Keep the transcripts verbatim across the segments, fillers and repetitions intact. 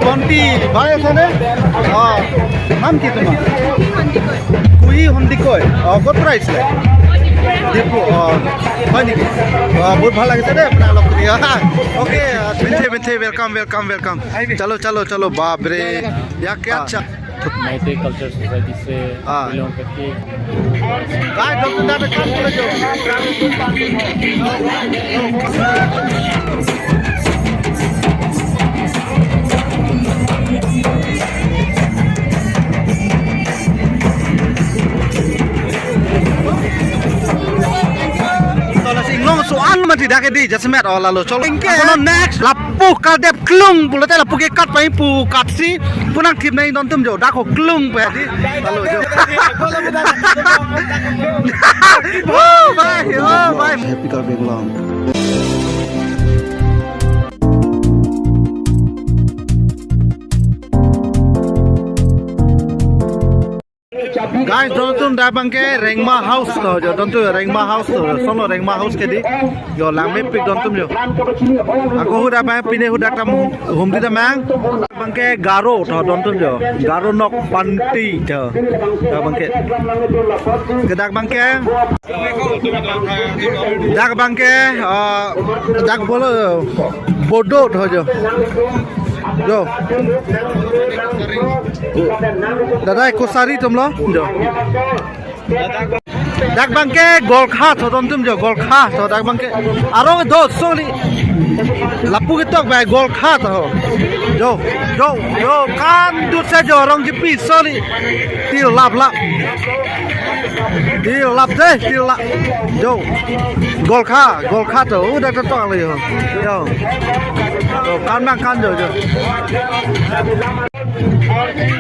ভণ্টি, ভালে আছেনে? অ, নাম কি তোমাৰ? কুহি সন্দিকৈ। অ, ক'ৰ পৰা আহিছিলে? ডিব্ৰু। অ, হয় নেকি? অ, বহুত ভাল লাগিছে দেই আপোনাক লগ কৰি। অকে, মিঠে মিঠে, welcome, welcome, welcome। চলো, চলো, চলো, বাপ ৰে। ইয়া কিয়া আচ্ছা। Meitei Culture Society से हाँ। Belong करके। Guys, don't do that, come to the show। Tola si inglong so-an mati dak di jasemet, oh, lalo cholo. Ingke. Kono next lapu kardep klung pulote lapu ke kat pai pu kat si punang thip nai don tum jo dak ho klung pe di. Lalo jo. Oh, bye. Oh, bye. Happy Karbi Anglong. Guys, don tum dak abangke Rengma House to, jo don tum Rengma House to, solo Rengma House ke di, jo langmepik don tum jo. Ako hu dak abang pine hu dak tam hum di damang. Abangke Garo to don tum jo, Garo nok panti to, dak abangke. Ke dak abangke, dak abangke, ah, dak bolo Bodo to jo. Jo. Dada, Kosari atum lo. Jo. Dak abangke Gorkha to don tum jo, Gorkha to dak abangke. Aro do soli. Lapu ketok bai Gorkha to. Jo, jo, jo, kan dut se jo rong jipi soli. Til lap lap. Til lap de, til lap. Jo. Gorkha, Gorkha to. Udah ketok lo jo. Jo. Jo, kan bang kan jo, jo.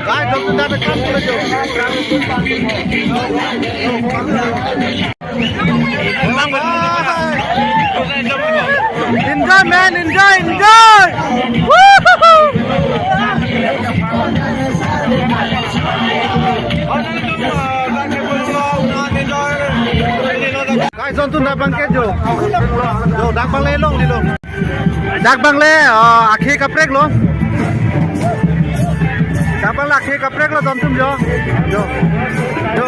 Guys, don't do that, come to the show. Enjoy, man, enjoy, enjoy. Woohoo! Guys, don't do that, bang ke jo. Jo, dak bang le long di long. Dak bang le, ah, akhe kaprek lo. Dak bang le akhe kaprek lo don tum jo. Jo. Jo.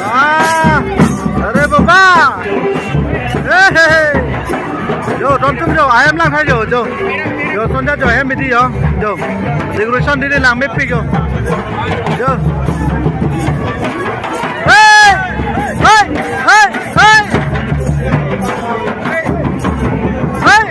Ah, are baba. Hey, hey, hey. Jo, don tum jo, ahem lang hai jo, jo. Jo, sonja jo, ahem midi jo. Jo. Decoration di langmepik jo. Jo. Hey! Hey! Hey! Hey! Hey!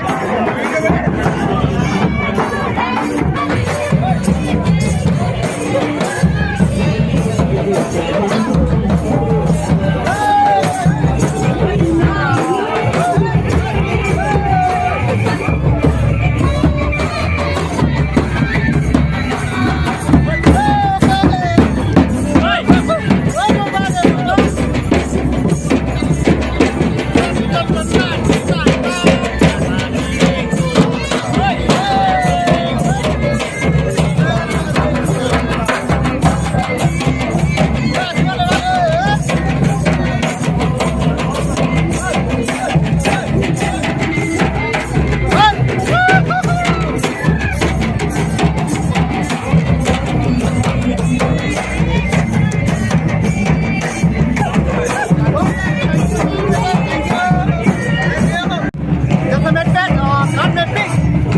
Jasemet pen, ah, kan mepik.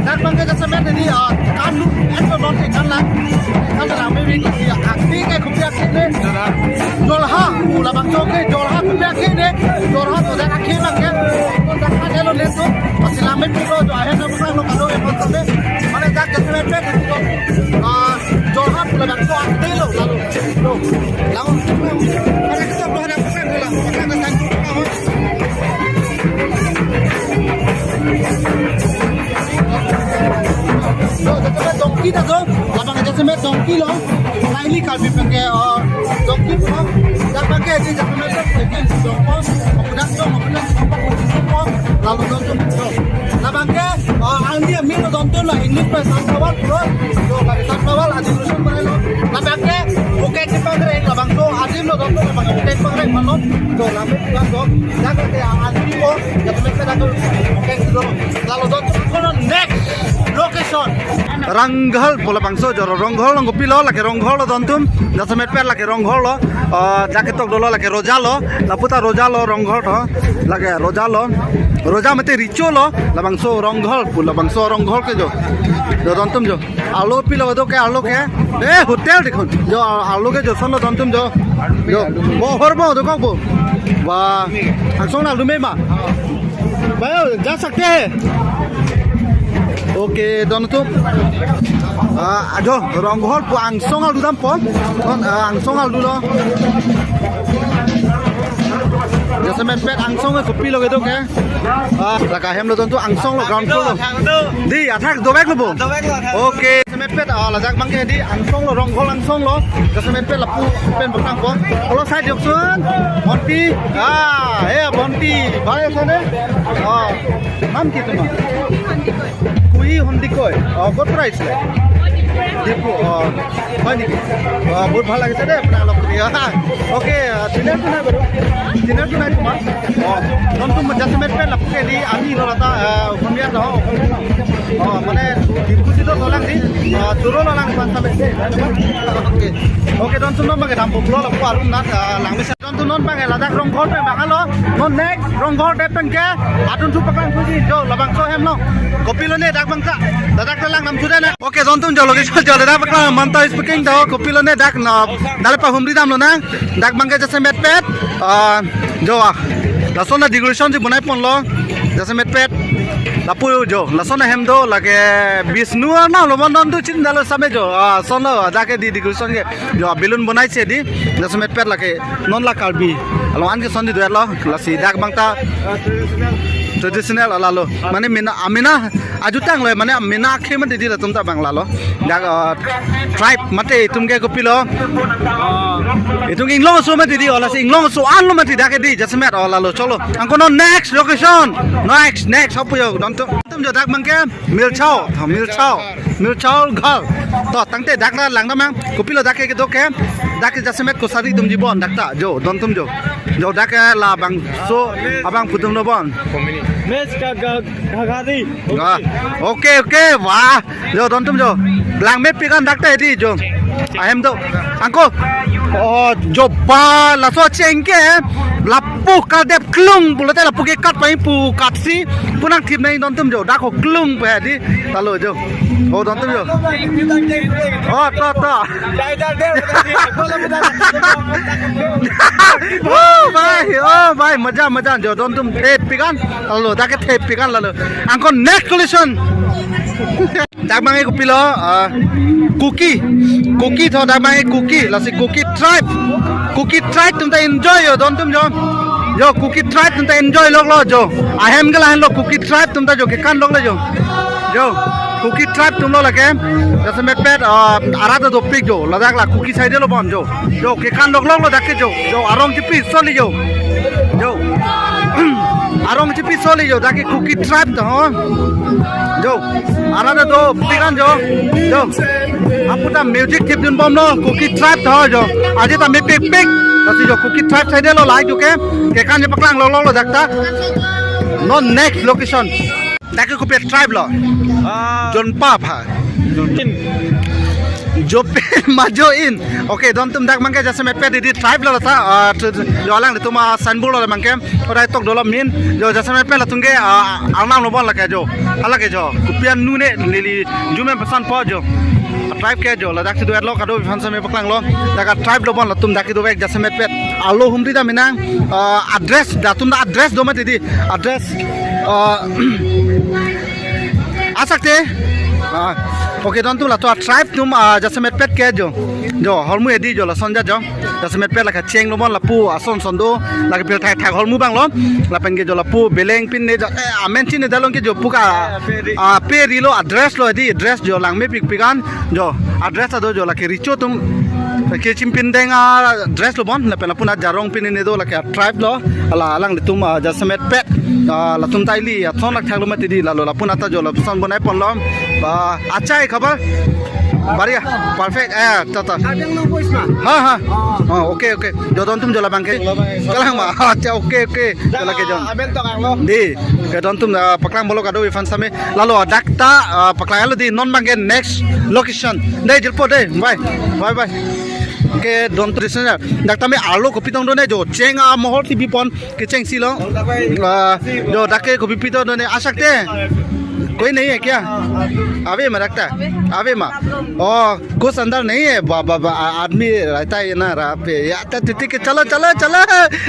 Dak bangke jasemet ini, ah, kan lu, en lo non kan lang. Kan lang mepik, ya, akti ke kopi akti ne. Jorhat, u labangso ke, Jorhat kopi akti ne. Jorhat, o dak akti bangke. Kon dak kan elo le to. Pasti langmepik lo, jo ahem na bukan lo kado, e, kon sampai. Mane dak jasemet pen, ah, Jorhat labangso akti lo, lalu. Lo, lalu. Ada kita belum ada pesan, lo, pesan, pesan. Lo, jasemet dongki ta do, labang jasemet dongki lo, kaili Karbi pen ke, oh, dongki lo, dak bangke di jasemet dongki, dongpo, makudak dong, makudak dong, makudak dong, lalu dong dong, lo. Labang ke, oh, angdi amin lo dong dong lo, English pen sunflower, lo, lo, lagi sunflower, adi lusun pen lo. Labang ke, bukan di pangre, labangso, adim lo dong dong, labang bukan pangre, lo, lo, labang, lo, lo, dak bangke, angdi lo, jasemet dak lo, bukan lo, lalu dong dong, kono next, lo ke Ronghal pu labangso jo, Ronghal along kopilo, lake Ronghal lo dontum, jasemetpet lake Ronghal lo, ah, dak ketok dolo lake Roja lo, lapu ta Roja lo Ronghal tho, lake Roja lo, Roja mate Recho lo, labangso Ronghal pu, labangso Ronghal ke jo, jo dontum jo, arlo pilo do ke arlo ke, eh, hotel dekhun, jo arlo ke jo ason lo dontum jo, jo, bo hor bo do kok bo, wah, angsong arlo me ma. भाई, जा सकते हैं। Okay, dontum. Ah, ajo, Ronghal pu angsong arlo dampo. Kon, ah, angsong arlo lo. Jasemetpet angsong kopilo kedo ke. Ah, lake ahem lo dontum angsong lo ground floor lo. Di, athak dovek lo bo. Okay. Jasemetpet, ah, ladak abangke di angsong lo, Ronghal angsong lo. Jasemetpet lapu pen botang po. Kalau saya joksun, Bonti. Ah, eh, Bonti. Bhai, sana. Ah, নাম কি তোমাৰ? কুহি সন্দিকৈ। অ, ক'ৰ পৰা আহিছিলে? ডিব্ৰু। অ, হয় নেকি? অ, বহুত ভাল লাগিছে দেই আপোনালোক। অকে, ডিনাৰটো নাই বাৰু। ডিনাৰটো নাই তোমাৰ? অ, dontum jasemetpet lapu ke di, আমি lo lata, ah, অসমীয়া নহয়, অসমীয়া নহয়। অ, মানে, ডিব্ৰুজিতো ললাং দি, অ, জোৰো ললাং, পাঁচটা বেছি। অকে। অকে, dontum non bangke dampo pulo, lapu arum nat, ah, langmesen. Dontum non bangke ladak Ronghal pen bang halo. Non next Ronghal pen ke, adun thu paklang thuji, jo, labangso ahem lo. Kopilo ne dak bangta. Ladak ta lang nam sudah na. Oke, dontum jo logi jo ladak paklang manta speaking do. Kopilo ne dak na, dale pahumri damlo na. Dak bangke jasemetpet. Ah, jo, ah. Lason na decoration si bonai ponlo. Jasemetpet. Lapu jo, lason ahem do, lake Bishnu arnam lo, mon dontu chin dalo same jo. Ah, ason lo, dak ke di decoration ke. Jo, balloon bonai si di. Jasemetpet lake non la Karbi along an ke ason di duet lo, lasi dak bangta traditional alalo. Mane mena, amena ajutang lo, mane amena akhe mati di latum ta bang lalo. Dak, ah, tribe mate itum ke kopilo. Itum Inglong aso mati di, o lasi Inglong aso an lo mati dak ke di, jasemet o lalo. Cholo. Angko non next location. Next, next, hopu jo, dontum. Dontum jo dak bangke. Milchao, tha, milchao, milchao ghal. To, tangte dak ra lang damang, kopilo dak ke kedo ke, dak ke jasemet kosari atum ji bon, dak ta, jo, dontum jo. Jo dak ke labangso, abang pu atum lo bon. Mes ka ga-, gagari. Ah, oke, oke, wah, jo, dontum jo. Langmepik an dak ta di, jo. Ahem do. Angko. Oh, jo ba, laso cheng ke, lapu kadep klung, pulote lapu ke kat pai pu kat si, pu nangthip nai dontum jo, dak ho klung pe di, lalo jo. Oh, dontum jo. Oh, to, to. Oh, bhai, oh, bhai, maja, maja jo, dontum thepik an, lalo, dak ke thepik an, lalo. Angko next collision. Dak bangke kopilo, ah, Kuki. Kuki tho dak bangke Kuki. Lasi Kuki tribe. Kuki tribe atum ta enjoy jo, dontum jo. Jo, Kuki tribe atum ta enjoy lok lo jo. Ahem ke lahenlo Kuki tribe atum ta jo kekan lok lo jo. Jo, Kuki tribe atum lo lake. Jasemetpet, ah, arat ta dopik jo. Ladak la Kuki side lo bon jo. Jo, kekan lok lok lo dak ke jo. Jo, arong chipi soli jo. Jo. Arong chipi soli jo, dak ke Kuki tribe ta ho. Jo. Arat ta dopik an jo. Jo. Apu ta music thip dun bom lo, Kuki tribe ta ho jo. Aje ta mepikpik. Lasi jo, Kuki tribe side lo like jo ke. Kekan je paklang lok lok lo dak ta. Non next location. Dak ke kopi tribe lo. Ah. Jonpa pha. Jopin. Jopin Majo in. Oke, dontum dak bangke jasemetpet di tribe lo ta. Ah, tu, jo alanglitum a signboard lo bangke. Orai tok dolo min. Jo jasemetpet latum ke, ah, arnam lo bon lake jo. Alake jo. Kopi an nu ne neli jume pesan po jo. Tribe ke jo. Ladak si duet lo kado biphan same paklang lo. Dak ke tribe lo bon latum dak ke dovek jasemetpet. Arlo humri dam inang. Ah, address, datum ta address do mati di. Address. Ah, asakte. Ah, oke, dontum latum a tribe atum, ah, jasemetpet ke jo. Jo, hormu edi jo lason ja jo. Jasemetpet lake cheng lo bon lapu ason son do. Lake pil thak thak hormu bang lo. Lapen ke jo lapu beleng pin ne jo. Eh, amen chin ne dalong ke jo pu ka. Ah, pe ri lo address lo edi address jo langmepikpik an. Jo, address ta do jo lake Recho atum. Kechim pindeng a dress lo bon, lapen lapu na jarong pini ne do lake a tribe lo, ala alanglitum a jasemet pet, a latum ta ili a thon lak thak lo mati di lalo lapu na ta jo lapuson bonai pon lo, ba achai khabar, baria, perfect, eh, ta ta. Kadang nang voice ma. Ha ha. Oh. Oh, okay okay. Jo dontum jo labang ke. Kalang ma. Acha okay okay. Jo lake jo. Amen to kang lo. Di, ke dontum, ah, paklang bolo kado ifan same. Lalo dak ta, ah, paklang lo di non bang ke next location. Dei jilpo dei. Bye. Bye bye. Ke dontum di sana. Dak tame arlo kopi tong done jo. Cheng a mohor ti bipon kechengsi lo. Ah, jo dak ke kopi pito done asak te. कोई नहीं है क्या? अभी में रखता है। अभी में। ओ, कुछ अंदर नहीं है। बा, बा, बा, आ- आदमी रहता है ना राह पे। या तो ठीक है, चलो चलो चलो।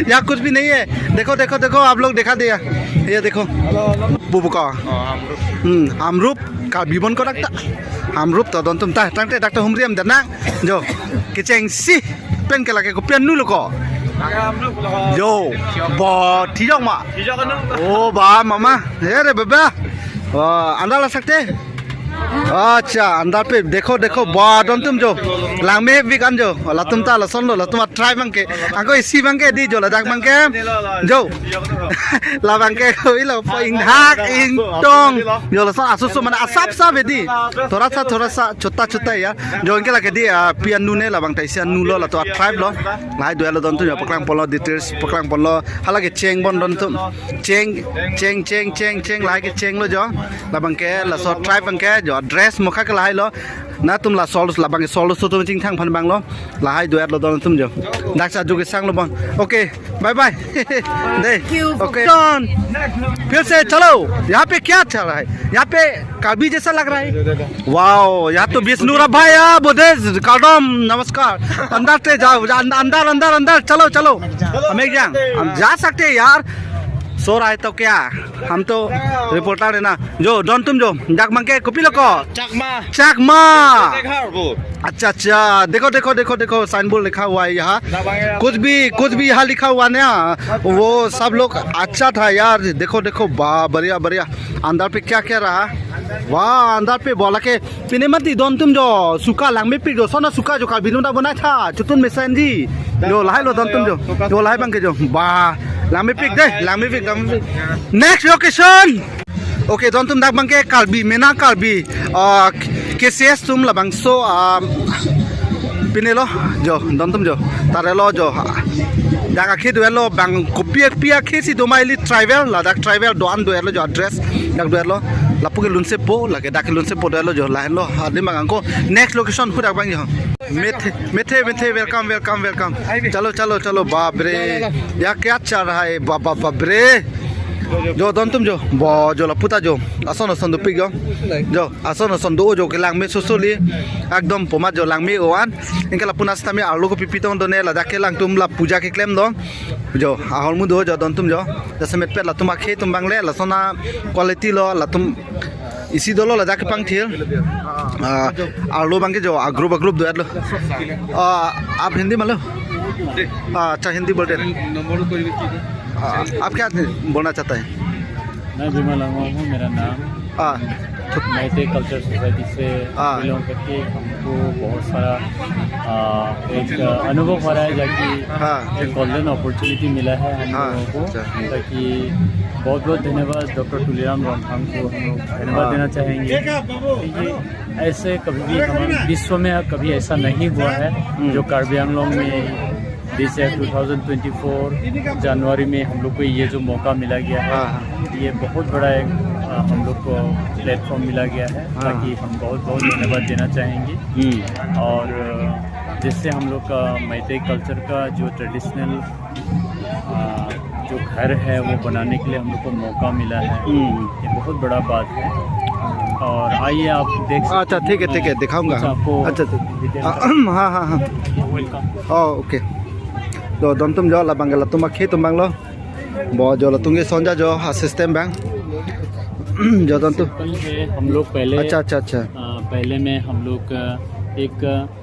यहाँ कुछ भी नहीं है। देखो देखो देखो, आप लोग दिखा दिया। ये देखो। Bubuka. Hmm, Hamrup, Karbi bon ko dakta. Hamrup to dontum ta, tangte dakta humriam dana. Jo, kechengsi pen ke lake kopi anu lo ko. Jo, bo, tijok ma. Oh, ba, mama. Here, baba. Oh, andar la sakte. Acha, andar pe, dekho, dekho, ba, dontum jo. Langmepik an jo. Latum ta lason lo, latum a tribe bang ke. Angko isi bang ke di jo, ladak bang ke. Jo. Labang ke ko ilo po ingthak ingtong. Jo lason asu su mana asap sap di. Thora sa, thora sa, chota chota ya. Jo anke lake di, ah, pi anu ne labang ta isi anu lo, latum a tribe lo. Lahai do-et lo dontum jo paklang pon lo details paklang pon lo. Hala ke cheng bon dontum. Cheng, cheng, cheng, cheng, cheng, lahai ke cheng lo jo. Labang ke laso tribe bang ke jo dress mokha ke lahai lo. Latum la sol labang ke sol so tum chingthang phan bang lo. Lahai do-et lo dontum jo. Dak sa ju ke sang lo bon. Okay, bye bye. Dei. Thank you for Okay. Don. फिर से चलो। यहाँ पे क्या चल रहा है? यहाँ पे काबी जैसा लग रहा है। Wow, यहाँ तो विष्णु रहा भाई, हाँ, बुद्धेश, कदम, नमस्कार। अंदर से जाओ, जा- अंदर, अंदर, अंदर, अंदर, चलो, चलो। हम एक जान, हम जा सकते हैं यार। सो रहा है तो क्या? हम तो रिपोर्टर है ना। Jo, dontum jo, dak bang ke kopi lo ko? Chakma. Chakma. Dekha, bro. अच्छा अच्छा, देखो देखो देखो देखो, साइन बोर्ड लिखा हुआ है यहाँ। कुछ भी, कुछ भी यहाँ लिखा हुआ ना, वो सब लोग अच्छा था यार। देखो देखो, वाह, बढ़िया बढ़िया। अंदर पे क्या क्या रहा? Wah, andar pe bola ke pine mati dontum jo suka langmepik jo sona suka jo Karbi atum ta bonai tha chotun mesenji. Jo lahai lo dontum jo. Jo lahai bang ke jo. Bah, langmepik dei, langmepik, langmepik. Next location. Okay, dontum dak bang ke Karbi, mena Karbi. Ah, K C S atum labangso, ah, pine lo jo, dontum jo. Tare lo jo. Dak akhei do-et lo bang kopi kopi akhei si do ma ili tribal, ladak tribal do-an do-et lo jo address. Dak do-et lo. Lapu ke lunsepo, lake dak ke lunsepo do-et lo jo. Lahenlo. Adim bang angko next location hu dak bang jo. Mithe, mithe, mithe, welcome, welcome, welcome. Chalo, chalo, chalo, bap re. Ya kya chal raha hai, bap, bap, bap re. Jo, dontum jo. Bo, jo lapu ta jo. Ason ason dopik jo. Jo, ason ason do jo ke langme sosoli. Ekdom poma jo langme oan. Anke lapu na sitame arlo kopi pitong done ladak ke langtum la puja keklem do. Jo, ahormu do jo dontum jo. Jasemet pet latum akhei atum bang le, lason a quality lo latum isi dolo ladak kepangthir. Ah, arlo bang ke jo, a group a group do-et lo. Ah, aap Hindi maan lo? Ah, acha, Hindi bol de. Number कोई भी कीजिए। Ah, aap kya bolna chahte hain? मैं विमल अंगोम हूँ, मेरा नाम। Ah, Meitei culture society से हाँ। बिलोंग करके हमको बहुत सारा, आ, एक अनुभव हो रहा है, जाकि हाँ। एक गोल्डन अपॉर्चुनिटी मिला है हम हाँ, लोगों को, अच्छा। ताकि बहुत बहुत धन्यवाद डॉक्टर तुलीराम रोंगथांग को हम लोग धन्यवाद हाँ। देना चाहेंगे। क्योंकि ऐसे कभी भी हमारे विश्व में कभी ऐसा नहीं हुआ है, हम्म। जो कार्बी आंगलोंग में This year two thousand twenty-four जनवरी में हम लोग को ये जो मौका मिला गया है, हाँ, हाँ। ये बहुत बड़ा एक, अ, हम लोग को प्लेटफॉर्म मिला गया है, हाँ। ताकि हम बहुत बहुत धन्यवाद देना चाहेंगे। हम्म। और, अ, जिससे हम लोग का मैतेई कल्चर का जो ट्रेडिशनल, अ, जो घर है वो बनाने के लिए हम लोग को मौका मिला है, हम्म। ये बहुत बड़ा बात है। और आइए आप देख सकते अच्छा, हैं, ठीक है, ठीक है, मैं दिखाऊंगा। कुछ आपको अच्छा, ठीक। डिटेल हाँ, हाँ, हाँ, हाँ। Welcome. Oh, okay. Jo, dontum jo labang ke latum akhei atum bang lo. Bo jo latum ke sonja jo, ah, system bang. Jo dontum. Simple है, हम लोग पहले, अच्छा, अच्छा, अच्छा। अ, पहले में हम लोग, अ, एक, अ,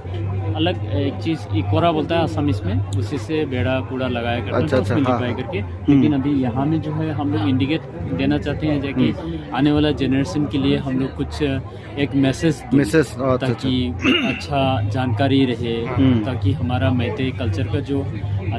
अलग एक चीज इकोरा बोलता है असमीज में, उसी से बेड़ा कूड़ा लगाया करते अच्छा, थे, अच्छा, उसमें हाँ, लिपाई हाँ। करके। हम्म। लेकिन अभी यहाँ में जो है हम लोग इंडिकेट देना चाहते हैं जो कि हम्म। आने वाला जनरेशन के लिए हम लोग कुछ एक मैसेज दूं, मैसेज, अच्छा, अच्छा। ताकि अच्छा जानकारी रहे, हम्म। ताकि हमारा मैतेई कल्चर का जो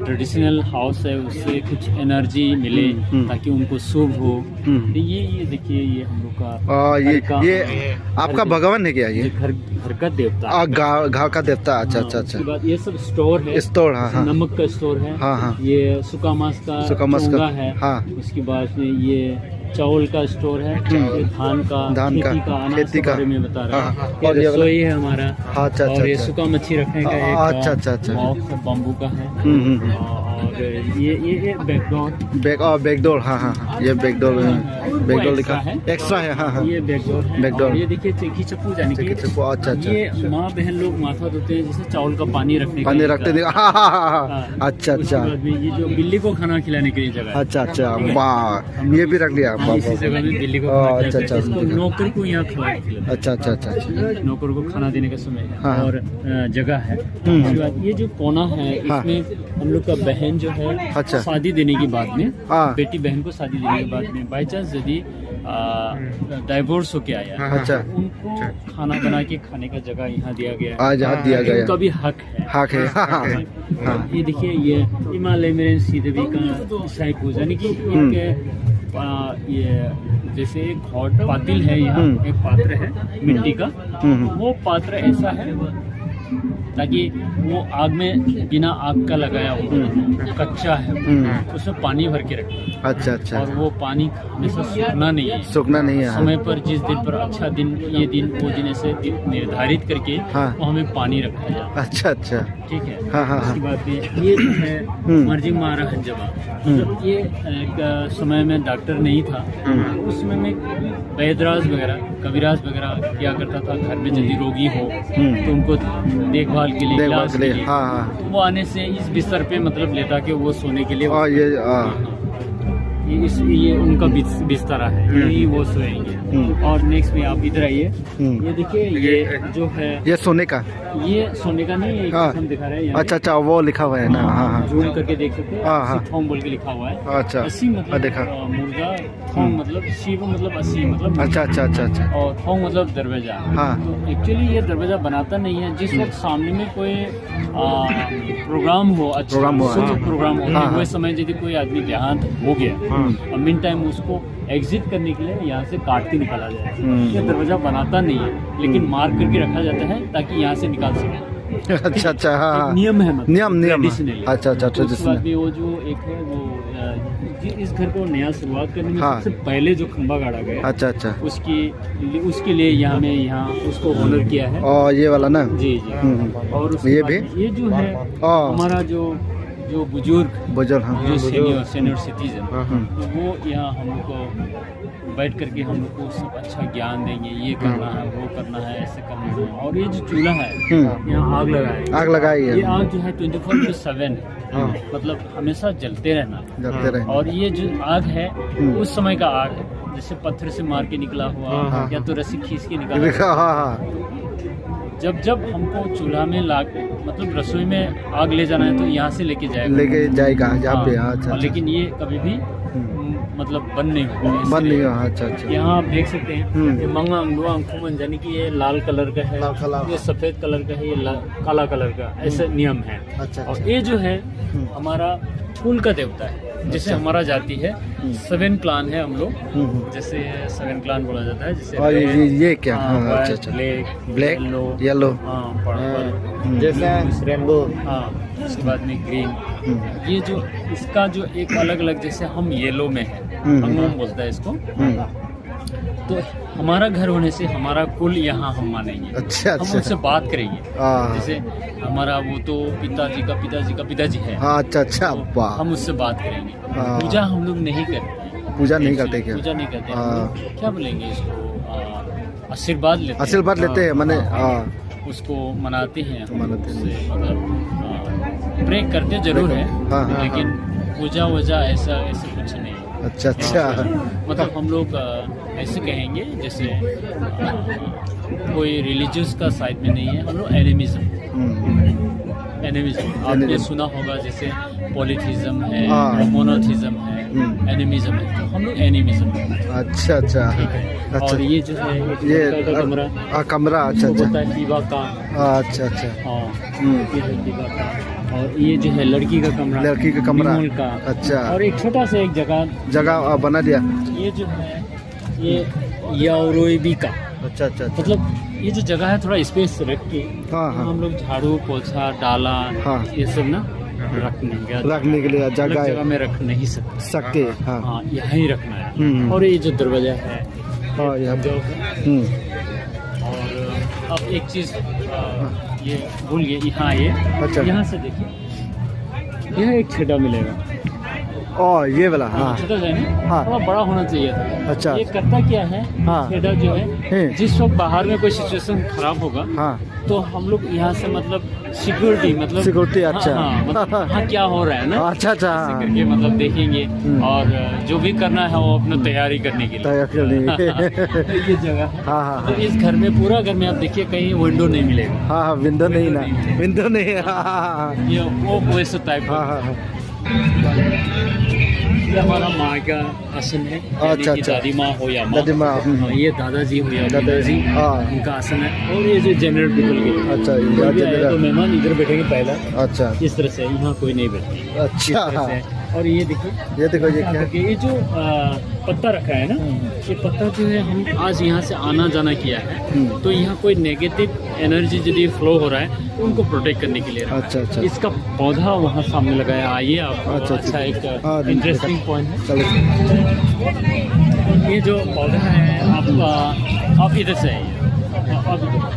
ट्रेडिशनल हाउस है, उससे कुछ एनर्जी मिले, हम्म, हम्म। ताकि उनको शुभ हो। हम्म। तो ये, ये देखिए, ये हम लोग का आ, ये, घर का, ये आपका घर के, भगवान है क्या ये? ये घर, घर का देवता। आ, गाँव, गाँव का देवता, अच्छा, हाँ, अच्छा, अच्छा। उसके बाद ये सब स्टोर है। स्टोर, हाँ, हाँ। नमक का स्टोर है। हाँ, हाँ। ये सुका मास का सुका मास का, चोंगा है। हाँ। उसके बाद में ये चावल का स्टोर है, हम्म। ये धान का, धान का, खेती का, अनाज खेती के का। बारे में बता रहा है। हाँ, हाँ। ये और ये वाला? रसोई है हमारा। हाँ, अच्छा, अच्छा, और ये अच्छा। सूखा मच्छी रखने का हाँ, एक, अच्छा, अच्छा, अच्छा। बॉक्स बम्बू का है। हम्म, हम्म, हम्म। और ये, ये, ये बैकडोर। बैक, और बैकडोर, हाँ, हाँ, हाँ। ये बैकडोर, हाँ, हाँ। वो बैकडोर लिखा। एक्स्ट्रा है। एक्स्ट्रा है, हाँ, हाँ। ये बैकडोर है। बैकडोर। और ये देखिए, चेकी चप्पू, यानी कि चेकी चप्पू, अच्छा, अच्छा। ये माँ बहन लोग माथा धोते हैं, जैसे चावल का पानी रखने के पानी लिए रखते का। थे, हाँ, हाँ, हाँ, हाँ। हाँ। अच्छा, उसके अच्छा। बाद में ये जो बिल्ली को खाना खिलाने के लिए जगह है। अच्छा, अच्छा, ठीक है? वाह, हम ये लोग भी रख लिया, हाँ, वाह, इसी वाह। जगह में बिल्ली को हाँ, खाना अच्छा, खिलाते हैं। अच्छा, इसको बिल्ली को। नौकर को यहाँ खिला, खिलाते हैं। अच्छा, अच्छा, अच्छा, अच्छा। नौकर को खाना देने का समय है हाँ, हाँ। और, अ, जगह है। हम्म। उसके बाद ये जो कोना है, हाँ। इसमें हम लोग का बहन जो है, अच्छा। शादी देने के बाद में, हाँ। बेटी बहन को शादी देने के बाद में, बाई चांस यदि, अ, डाइवोर्स होके आया, हाँ, हाँ। अच्छा। उनको अच्छा। खाना बना के खाने का जगह यहाँ दिया गया है। आज यहाँ दिया गया। उनका भी हक है। हक है। हाँ, हाँ, हाँ। हाँ। ये देखिए, ये इमा लेमेरेन सीदेवी का साइड को, यानी कि हम्म। एक, आ, ये जैसे एक हॉट पातिल है यहाँ, हम्म। एक पात्र है मिट्टी का। हम्म, हम्म। वो पात्र ऐसा है ताकि वो आग में, बिना आग का लगाया हुआ, हम्म। कच्चा है, हम्म। उसमें पानी भर के रखते हैं। अच्छा, अच्छा। और वो पानी हमेशा सूखना नहीं है। सूखना नहीं है, हाँ। समय पर, जिस दिन पर अच्छा दिन, ये दिन, वो दिन, ऐसे दिन निर्धारित करके हाँ। वो हमें पानी रखा जाता है। अच्छा, अच्छा। ठीक है। हाँ, हाँ, हाँ। उसके बाद में ये जो है हम्म। मर्जिंग मारा हंजमा। हम्म। मतलब ये एक, अ, समय में डॉक्टर नहीं था। हम्म। उस समय में वैदराज वगैरह, कविराज वगैरह क्या करता था, घर में यदि हम्म। रोगी हो, हम्म। तो उनको देखभाल के लिए, देखभाल इलाज के लिए, के लिए, हाँ, हाँ। तो वो आने से इस बिस्तर पे, मतलब, लेटा के वो सोने के लिए हाँ, ये, हाँ। ये इस, ये उनका बिस-, बिस्तरा है, हम्म। यही वो सोएंगे। हम्म। और नेक्स्ट में आप इधर आइए, हम्म। ये देखिए, ये जो है, ये सोने का? ये सोने का नहीं, ये हाँ। हम दिखा रहे हैं यहाँ पे। अच्छा, अच्छा, वो लिखा हुआ है ना, हाँ, हाँ। जूम करके देख सकते हैं, हाँ, हाँ। सिथोंग बोल के लिखा हुआ है। अच्छा, अस्सी मतलब, हाँ, देखा। अ, मुर्गा, थोंग हम्म। मतलब, शिव मतलब अस्सी मतलब। अच्छा, अच्छा, अच्छा, अच्छा। और थोंग मतलब दरवाजा। हाँ। तो एक्चुअली ये दरवाजा बनाता नहीं है, जिस हम्म। वक्त सामने में कोई, अ, प्रोग्राम हो, अच्छा, प्रोग्राम हो, शुभ हाँ। प्रोग्राम हो, हाँ, वही हाँ। समय यदि कोई आदमी देहांत हो गया, हाँ। और मीन टाइम उसको एग्जिट करने के लिए यहाँ से काट के निकाला जाए। हम्म। ये दरवाजा बनाता नहीं है, लेकिन हम्म। मार्क करके रखा जाता है ताकि यहाँ से निकाल सके। अच्छा, अच्छा, हाँ, एक हाँ। नियम है, मतलब, नियम, नियम। ट्रेडिशनल। अच्छा, अच्छा, तो उसके बाद ट्रेडिशनल। भी वो जो एक है, वो, अ, जि-, इस घर को नया शुरुआत करने में हाँ। सबसे पहले जो खंबा गाड़ा गया, अच्छा, अच्छा। उसकी, उसके लिए यहाँ में, यहाँ उसको ऑनर किया है। और ये वाला ना? जी, जी। हम्म, हम्म। और उसके ये बाद भी? में ये जो है, हाँ। हमारा जो, जो बुजुर्ग, बुजुर्ग, हाँ। जो हाँ, बुजुर्ग। सीनियर, सीनियर सिटीजन, हाँ, हाँ। तो वो यहाँ हमको बैठ करके हम लोग को सब अच्छा ज्ञान देंगे, ये करना हम्म। है, वो करना है, ऐसे करना है। और ये जो चूल्हा है, हम्म। यहाँ आग लगाए। आग लगाई है। ये आग जो है ट्वेंटी फोर इंटू सेवन है, हाँ। मतलब हमेशा जलते रहना। जलते हाँ। रहना। और ये जो आग है, हम्म। उस समय का आग है, जैसे पत्थर से मार के निकला हुआ, हाँ, हाँ, या हाँ। तो रस्सी खींच के निकाला हुआ। हाँ, हाँ, हाँ। जब जब हमको चूल्हा में लाग, मतलब रसोई में आग ले जाना है तो यहाँ से लेके जाएगा। लेके जाएगा यहाँ पे, हाँ। अच्छा, और अच्छा। लेकिन ये कभी भी, हम्म। म-, मतलब बंद नहीं होगा। बंद इसलिए नहीं होगा, अच्छा, अच्छा। यहाँ आप देख सकते हैं, हम्म। ये मंगा अंगुआ अंखुमन, यानी कि ये लाल कलर का है, लाल कलर। ये सफेद कलर का है, ये ला-, काला कलर का, ऐसे हम्म। नियम है। अच्छा, और अच्छा। ये जो है हम्म। हमारा कुल का देवता है, जैसे अच्छा। हमारा जाति है, हम्म। सेवन क्लान है हम लोग। हम्म, हम्म। जैसे सेवन क्लान बोला जाता है, जैसे हाँ, ये, रेड, ये, ये क्या? हाँ, हाँ, अच्छा, व्हाइट, अच्छा। Black, black, yellow, yellow. हाँ, पर्पल, हाँ, हम्म। जैसे ब्लू, रेनबो। हाँ, उसके बाद में ग्रीन। हम्म। ये जो, इसका जो एक अलग-अलग, जैसे हम येलो में है, हम्म, हम्म। अंगोम बोलता है इसको। हम्म। तो हमारा घर होने से हमारा कुल यहाँ हम मानेंगे। अच्छा, हम अच्छा। उनसे बात करेंगे। हाँ। जैसे हमारा वो तो पिताजी का पिताजी का पिताजी है। हाँ, अच्छा, अच्छा, तो वाह। हम उससे बात करेंगे। हाँ। पूजा हम लोग नहीं करते हैं। पूजा नहीं करते क्या? पूजा नहीं करते। हम हाँ। लोग क्या बोलेंगे इसको, आ, आशीर्वाद लेते हैं। आशीर्वाद लेते हैं, हाँ, माने, हाँ। हाँ। उसको मनाते हैं हम, मनाते हैं। उससे, मतलब, आ, प्रे करते जरूर प्रे हैं, करते। हाँ, हाँ, लेकिन हाँ। पूजा वूजा ऐसा, ऐसे कुछ नहीं। अच्छा, अच्छा। मतलब हम लोग, अ, ऐसे कहेंगे जैसे, अ, कोई रिलीजियस का साइड में नहीं है, हम लोग एनिमिज्म। हम्म। एनिमिज्म। आपने एनिमिज्म। सुना होगा जैसे पॉलीथिज्म है, हाँ। मोनोथिज्म है, हम्म। एनिमिज्म है, तो हम लोग एनिमिज्म है। अच्छा, अच्छा। ठीक है। अच्छा। और ये जो है, एक ये, लड़का का अ, कमरा। अ, कमरा, अच्छा, इसको अच्छा। बोलता है पीवा का। अच्छा, अच्छा। हाँ। हम्म। ये है पीवा का। और ये जो है लड़की का कमरा। लड़की का कमरा। बिमल का। अच्छा। और एक छोटा सा एक जगह। जगह, अ, बना दिया। ये जो है, ये याओरोइबी का। अच्छा, अच्छा, अच्छा। मतलब, ये जो जगह है, थोड़ा स्पेस रख के हाँ, हाँ। हम लोग झाड़ू, पोछा, डाला, हाँ। ये सब ना रखने का रखने के लिए अलग जगह है। जगह में रख नहीं सकते। सकते, हाँ। हाँ, यहाँ ही रखना है। हम्म। और ये जो दरवाजा है, हाँ, यहाँ। जो, हम्म। और अब एक चीज, अ, ये भूल गए, यहाँ ये, अच्छा। यहाँ से देखिए, यह एक छेदा मिलेगा। ओ, ये वाला, हाँ। छोटा सा है ना? हाँ। थोड़ा बड़ा होना चाहिए था। अच्छा। ये करता क्या है? हाँ। छेदा जो है, हम्म। जिस वक्त बाहर में कोई सिचुएशन खराब होगा, हाँ। तो हम लोग यहाँ से, मतलब, सिक्योरिटी, मतलब, सिक्योरिटी, हाँ, अच्छा। हाँ, मतलब, हाँ, क्या हो रहा है ना? अच्छा, अच्छा, ऐसे हाँ। करके, मतलब, देखेंगे। हम्म। और, अ, जो भी करना है, वो अपना तैयारी करने के लिए। तैयारी करने के लिए। ये जगह है। हाँ, हाँ, तो हाँ। इस घर में, पूरा घर में आप देखिए, कहीं विंडो नहीं मिलेगा। हाँ, हाँ, विंडो नहीं ना। विंडो नहीं। विंडो नहीं है। हाँ, हाँ, हाँ। ये वो वैसे टाइप का। हाँ, हाँ, हाँ। ये हमारा माँ का आसन है, यानी अच्छा, कि अच्छा। दादी माँ हो या माँ। दादी माँ, हम्म। हाँ, ये दादाजी हो या दादाजी, दादाजी, हाँ। उनका आसन है। और ये जो जनरल पीपल के लिए, अच्छा, कोई यहाँ भी आए जनरल। तो मेहमान इधर बैठेंगे पहला। अच्छा। इस तरह से, यहाँ कोई नहीं बैठेगा। अच्छा। इस तरह से। और ये देखिए। ये देखो, ये यहाँ क्या? करके ये जो, अ, पत्ता रखा है ना, हम्म। ये पत्ता जो है, हम आज यहाँ से आना जाना किया है, हम्म। तो यहाँ कोई नेगेटिव एनर्जी यदि फ्लो हो रहा है, तो उनको प्रोटेक्ट करने के लिए रखा है। अच्छा, अच्छा। इसका पौधा वहाँ सामने लगाया, आइए आप, अच्छा, अच्छा। अच्छा एक हाँ, इंटरेस्टिंग पॉइंट है। चलो। ये जो पौधा है आपका, आप इधर से आइए, आप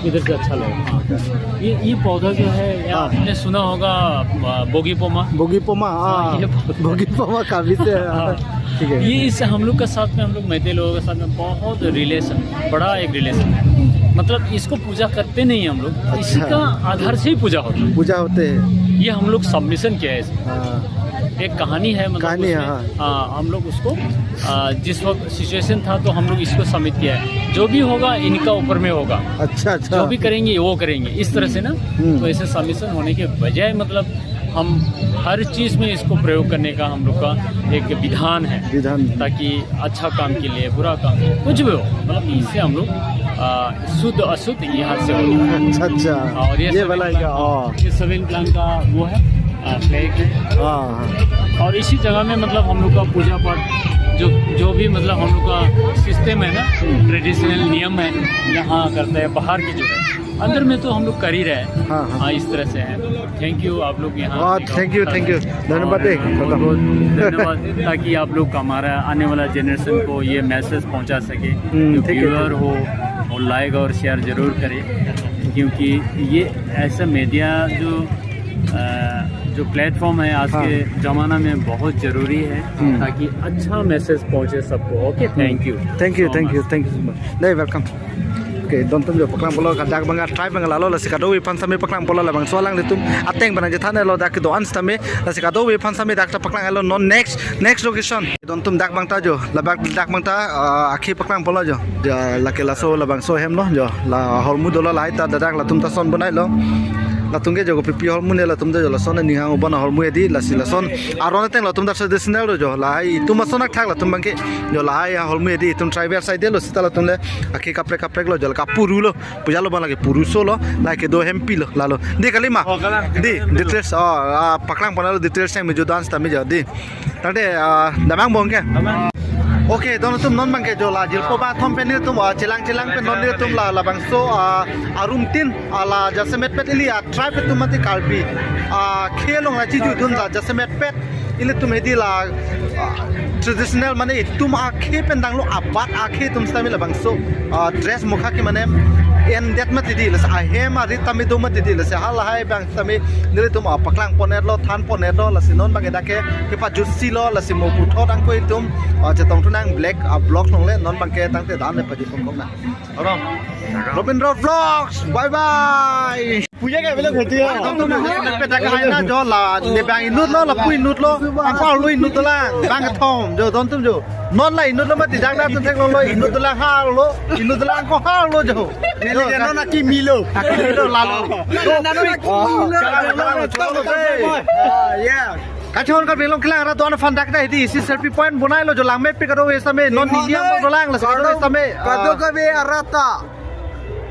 इधर से अच्छा लगेगा। हाँ। ये, ये पौधा जो है, ये हाँ। आपने सुना होगा, अ, बोगी पोमा। बोगी पोमा, हाँ, हाँ। ये पौधा। बोगी पोमा काफी से, हाँ। हाँ। ठीक है। ये इससे हम लोग के साथ में, हम लोग मैतेई लोगों के साथ में बहुत रिलेशन, बड़ा एक रिलेशन है। मतलब, इसको पूजा करते नहीं हम लोग, अच्छा। इसी का आधार से ही पूजा होता है। पूजा होते हैं। ये हम लोग सबमिशन किया है इसमें। हाँ। एक कहानी है, मतलब, कहानी है, उसमें, हाँ। हाँ, हम लोग उसको, आ, जिस वक्त सिचुएशन था, तो हम लोग इसको सबमिट किया है, जो भी होगा, इनका ऊपर में होगा। अच्छा, अच्छा। जो भी करेंगे, वो करेंगे, इस तरह से ना। हम्म। तो ऐसे सबमिशन होने के बजाय, मतलब, हम हर चीज में इसको प्रयोग करने का हम लोग का एक विधान है। विधान। ताकि अच्छा काम के लिए, बुरा काम, कुछ भी हो, मतलब, इससे हम लोग, आ, शुद्ध अशुद्ध यहाँ से हो। अच्छा, अच्छा। और ये ये सभी वाला plant, का, हाँ। ये सभी प्लांट का वो है, आ, फ्लैग है। हाँ, हाँ। और इसी जगह में, मतलब, हम लोग का पूजा पाठ, जो, जो भी, मतलब, हम लोग का सिस्टम है ना, ट्रेडिशनल नियम है, यहाँ करते हैं, बाहर की जो है, अंदर में तो हम लोग कर ही रहे हैं। हाँ, हाँ। हाँ, इस तरह से है। थैंक यू, आप लोग यहाँ हाँ, आने का thank you, मौका thank you। दिया। धन्यवाद और है, बहुत, खत्म। बहुत धन्यवाद, ताकि आप लोग हमारा आने वाला जनरेशन को ये मैसेज पहुँचा सके। हम्म, जो ठीक है, व्यूअर ठीक है। हो, वो लाइक और शेयर जरूर करें, क्योंकि ये ऐसा मीडिया जो, अ, जो प्लेटफॉर्म है आज हाँ। के जमाना में बहुत जरूरी है, हम्म। ताकि अच्छा मैसेज पहुँचे सबको। ओके, हम्म। Thank you। Thank you, so thank you, much। Thank you so much। Dai, welcome. Okay, don atum jo paklang polo, dak abang try abang lalo, lasi kadokave aphan sitame paklang polo, labangso alanglitum ateng abang chethan-etlo, dak kedo-an sitame, lasi kadokave aphan sitame dak ta paklang-etlo, non next, next location. Don atum dak abang ta jo, labang dak abang ta, ah, akhei paklang polo jo. Jo, lake laso labangso ahem lo jo, la ahormu dolo, lahai ta dak latum ta son bonai-etlo. Latum ke jo kopipi ahormu ne, latum ta jo lason aning hang-o bon ahormu hedi, lasi lason aron ateng latum ta traditional lo jo, lahai itum ason athak latum abang ke jo, lahai ahormu hedi, itum tribal side lo seta latum le akhei kaprek kaprek lo jo, la kapuru lo, puja lo abang lake puruso lo, lake do hempi lo, lalo. Dei, kalima? Oh, kalang. Dei, details, oh, ah, paklang pon-etlo, details yang mejo dance tami jo, dei. Tangte, ah, damnang abang ke? Damnang. Okay, don atum non abang ke jo la jirpo bathom pen nelitum, ah, chelang chelang pen non nelitum la, labangso, ah, arum tin, ah, la jasemet pet ili, ah, tribe atum mati Karbi, ah, khei along la chijudun la jasemet pet. Ilitum hedi la, ah, traditional mane itum akhei pen danglo, abat akhei atum sitame labangso, ah, dress mukha ke mane endet mati dei, lasi ahem arit tame do mati dei, lasi halahai abang tame nelitum, ah, paklang pon-etlo, than pon-etlo, lasi non abang ke dak ke kepajutsi lo, lasi mo puthot angko itum, ah, chetong thu nang black, ah, block along le, non abang ke tangte dan le pajut pon kok nang. Aram. Robindra Vlogs, bye bye. Puja ke bela bheti ya. Don atum, peta kahai na jo la, ne abang inut lo, lapu inut lo, angko arlo inut dolang, bang kethom, jo don atum jo. Non la inut lo mati, jak na atum thek lo lo, inut dolang, ha arlo, inut dolang, angko ha arlo jo. Neli jo, non aki milo. Aki milo lalo. Nanu aki milo. Ah, yeah. Kachehon Karbi Anglong kelang arat do-an aphan dak ta hedi isi selfie point bonailo jo, langmepik kadokave sitame, non nini amo dolang lasi kadokave sitame, ah, kadokave arat ta.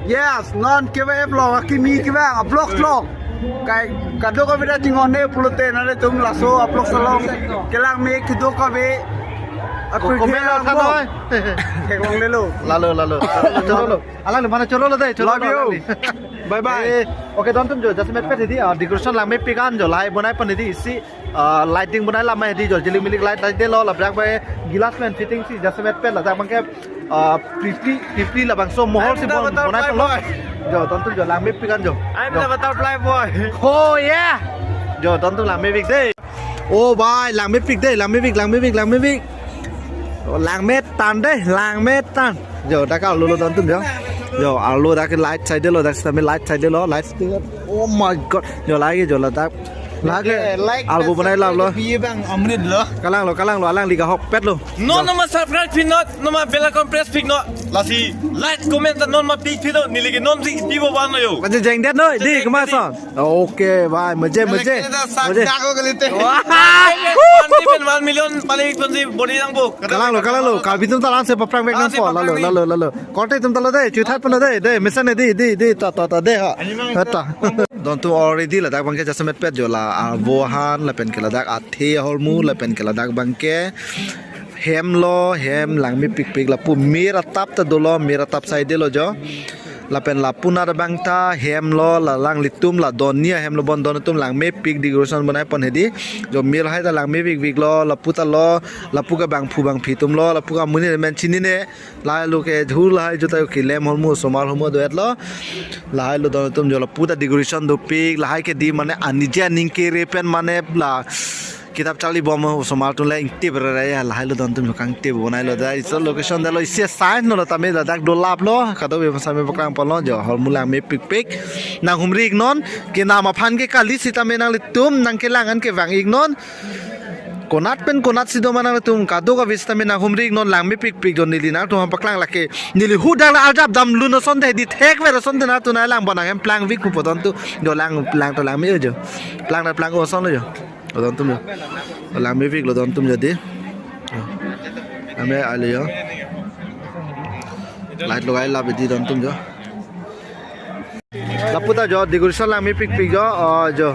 Yes, non kevang vlog, akimi kevang, a vlog vlog. Kai kadokave ta chinghon-e pulote nanglitum laso a vlog along kelangme kadokave. Ko-, comment lo tha noi. Theklonglelo. Lalo, lalo. Chorolo. Alangli mana chorolo dei, chorolo. Love you. Alangli. Bye bye. Eh, okay, dontum jo, jasemet pet hedi, ah, decoration langmepik an jo, lahai bonai pon hedi isi, ah, lighting bonai lam hedi jo, jilik milik light light detlo, ladak bai glass pen fitting si jasemet pet ladak abangke, ah, pripri, pripri labangso mohol si bonai pon lo. Jo, dontum jo, langmepik an jo. I'm the butterfly boy. Oh yeah. Jo, dontum langmepik dei. Oh bhai, langmepik dei, langmepik, langmepik, langmepik. Oh, langmetan dei, langmetan. Jo, dak arlo lo dontum jo. Jo, arlo dak light side lo, dak sitame light side lo, light side. Oh my God. Jo, lagi jo ladak. Lagi. Like, albo bonai lap lo. Bang amrit lo. Kalang lo, kalang lo, alangli kehokpet lo. Non nama subscribe pin not, nama bell icon press pin not. Lasi like, comment non ma pik pin not, neli ke non si pibo ban lo jo. Aja jeng det noi, di kemason. Okay, bhai, maje, maje. Maje. Wah. One million pale ikon si body nang bo. Kalang lo, kalang lo. Karbi atum ta lang si paphrang bek nang po. Lalo, lalo, lalo. Korte atum ta lo dei, chuthat pon lo dei, dei, mesen dei, dei, dei, ta, ta, ta, dei ha. Hata. Dontum already ladak abangke jasemet pet jo la, ah, vohan lapen ke ladak athe ahormu lapen ke ladak abangke hem lo, hem langmepikpik lapu mir atap ta dolo, mir atap side lo jo. Lapen lapu nat abang ta hem lo, la alanglitum la donni ahem lo bon dontum langmepik decoration bonai pon hedi. Jo mir hai ta langmepikpik lo, lapu ta lo, lapu ke bangphu bangphi atum lo, lapu ke amonit amen chinine, lahai lo ke jhu lahai juta ke lem ahormu osomar ahormu do-et lo. Lahai lo dontum jo lapu ta decoration dopik, lahai ke di mane anije aning kere pen mane la kitap charli bom osomar atum le ingtip rere ya, lahai lo dontum jo kangtip bonai lo dei. So location dei lo isi sign lo tame ladak dolap lo, kadokave sitame paklang pon lo jo, ahormu langmepikpik. Nanghumri iknon, kenam aphan ke kali sitame nanglitum nangkelang an kevang iknon. Konat pen konat si do ma nanglitum, kadokave sitame nanghumri iknon, langmepikpik jo neli nangtum aphan paklang lake. Neli hudak la arjap damlun ason dei, di thekver ason dei nangtum nanglang bon nang hem plangpik pu po dontum jo, lang, lang ta langme jo. Plang ta plang ason lo jo. Dontum jo. Langmepik lo dontum jo di. Langme alo jo. Light logai lap di dontum jo. Lapu ta jo decoration langmepikpik jo, oh, jo.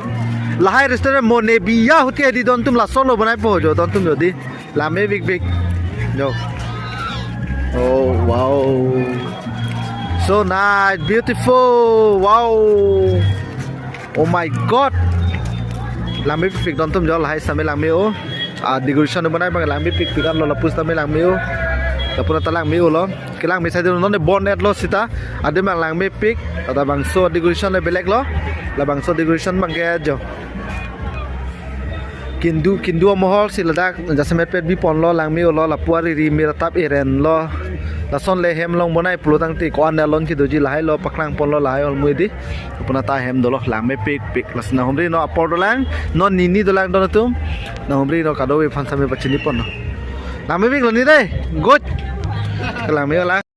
Lahai restaurant Monebiya ahut ke di dontum lason lo bonai po jo, dontum jo di. Langmepikpik. Jo. Oh, wow. So nice, beautiful. Wow. Oh my God. Langmepikpik dontum jo, lahai sitame langme-o. Ah, decoration bonai abang langmepikpik an lo, lapu sitame langme-o. Lapu nat ta langme-o lo. Kelangme side lo, non ne bon-et lo sita. Adim abang langmepik. Ata bangso decoration le belek lo. Labangso decoration abangke jo. Kindu, kindu amohol si ladak jasemet pet bi pon lo, langme-o lo, lapu ariri mir atap eren lo. Lason le hem along bonai pulo tangte ko-an alon kedoji, lahai lo paklang pon lo, lahai ahormu di. Lapu nat ta hem dolo, langmepikpik. Lasi nanghumri non apor dolang, non nini dolang dontum. Nanghumri non kadokave aphan sitame pachini pon lo. Langmepik lo ni dei. Good. Langme-o lang.